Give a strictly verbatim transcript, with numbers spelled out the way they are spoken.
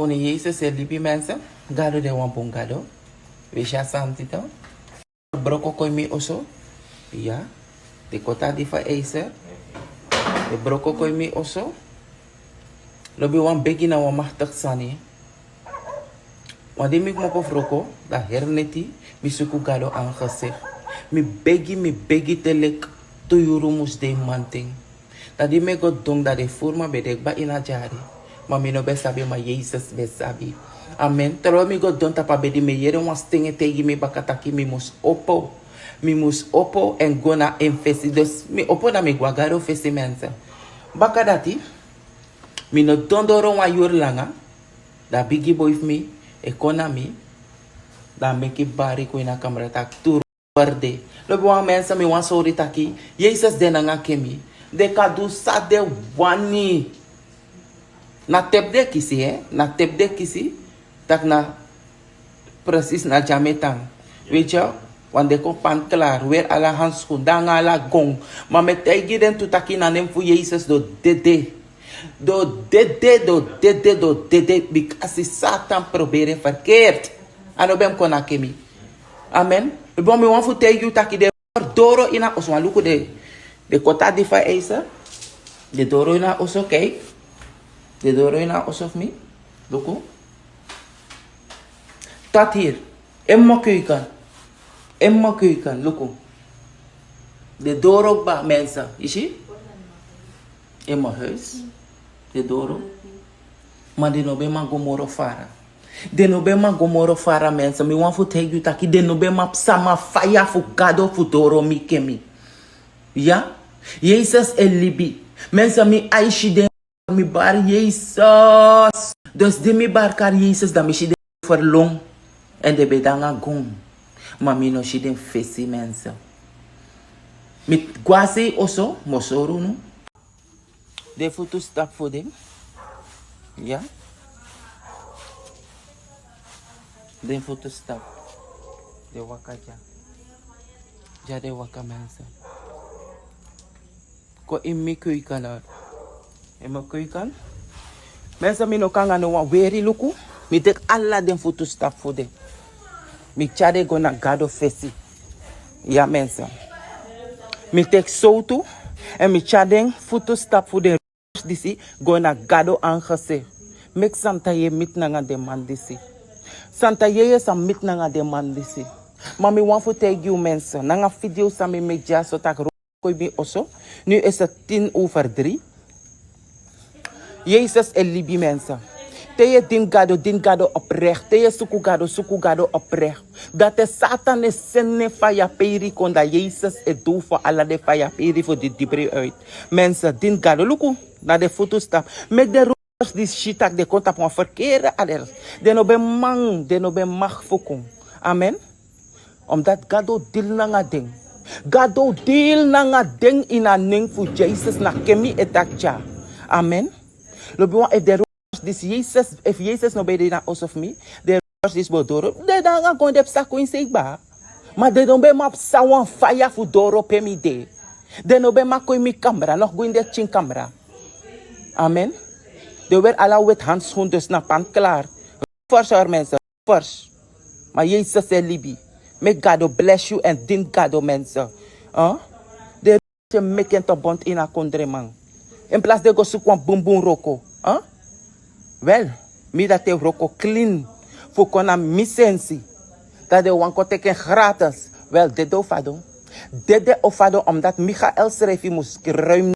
Unu Yesus e libi, mensen. Gado de wan bun Gado. Wi si a santi tu. Broko kon ini mi oso. Ya. Den koti a di fu a ijzer. Den broko kon ini mi oso. Lobiwan, begi na wan maktik sani. Wan dei mi kmopo fu wroko, dan heri neti mi suku Gado aangezicht. Mi begi, mi begi te leki tu yuru mus de mamanten. Dan di mi e go don, dan den furu man ben de kba ini a dyari. Ma mi no ben sabi, ma Yesus ben sabi. Amen. Terwijl mi go don tapu a bedi, mi e yere wan sten e taigi mi baka taki mi mus opo. Mi mus opo èn go na en fesi. Dus mi opo, dan mi go na Gado fesi, mensen. Baka dati, mi no don doro wan yuru langa. Dan a bigi boi fu mi e kon na mi. Dan a meki bari kon ini a kamra taki tu roko de. Lobiwan, mensen, mi wani sori taki Yesus de nanga kemi. Den kan du san den wani. Na tepu den kisi, hè? Na tepu den kisi. Taki na precies na dyametan. Weet je, want den kon pand klaar, weri ala handschoen, dan nanga ala gong. Ma mi e taigi den tu taki na nen fu Yesus den o dede. Den o dede, den o dede, den o dede, bika a si Satan proberi en verkeerd. A no ben mus kon na kemi. Amen. Bon, mi wani fu taigi yu taki den doro ini a oso, wan luku den, den koti a di fu a ijzer. Den doro ini a oso, kijk. Den doro ini a oso fu mi. Luku. Tot hier. In mijn keuken. In mijn keuken, luku. Den doro kba, mensen. Yu si? In mijn huis. Den doro. Ma den no ben man go moro fara. Den no ben man go moro fara, mensen. Mi wani fu taigi yu taki den no ben man psa wan faya fu Gado fu doro mi, kemi. Ya? Yesus e libi. Mensen, mi aisi den, mi bari Yesus. Dus di mi bari kari Yesus, dan mi si den ferlon. Èn den ben de nanga gong. Ma mi no si den fesi, mensen. Mi go a sei oso, mi o sori unu. Den futu stap fu den. Ya. Den futu stap. Den waka dya. Dya den waka, mensen. Kon ini mi keuken. Ini mi keuken. Mensen, mi no kon nanga no wan weri, luku. Mi teki ala den futu stap fu den. Mi tyari den go na Gado fesi. Ya, mensen. Mi teki sowtu. Èn mi tyari den futu stap fu den disi go na Gado aangezicht. Meki Santa Yeye miti nanga den man disi. Santa Yeye sa miti nanga den man disi. Ma mi wani fu taigi yu, mensen, nanga video san mi meki dyaso taki roko ini mi oso. Nu is het tien over drie. Yesus e libi, mensen. Te yu e dini Gado, dini Gado oprecht. Te yu e suku Gado, suku Gado oprecht. Dan te Satan e seni en faya peri kon, dan Yesus e dowfu ala den faya peri fu didibri uit. Mensen, dini Gado. Luku na den futu stap. Meki den rowers disi si taki den kon tapu wan verkeerde adres. Den no ben man, den no ben mag fu kon. Amen. Omdat Gado dili nanga den. Gado dili nanga den ini a nen fu Yesus, na kemi e taki dya. Amen. Lobiwan, efu den rowers disi Yesus, efu Yesus no ben de na oso fu mi, den rowers disi bo doro. Den de nanga gong, den psa kon ini sei kba. Ma den no ben man psa wan faya fu doro pe mi de. Den no ben man kon ini mi kamra, no go ini den pikin kamra. Amen. Den weri ala weti handschoen, dus na pand klaar. First, hoor, mensen. First. Ma Yesus e libi. Meki Gado bless yu èn dini Gado, mensen. Huh? Den rowers e meki en tobontu ini a kondreman. In plaats den go suku wan bunbun wroko. Huh? Wel, mi dati e wroko klin fu kon na mi sensi. Dan den wani kon teki en gratis. Wel, dede o fadon. Dede o fadon, omdat Michael srefi mus ruim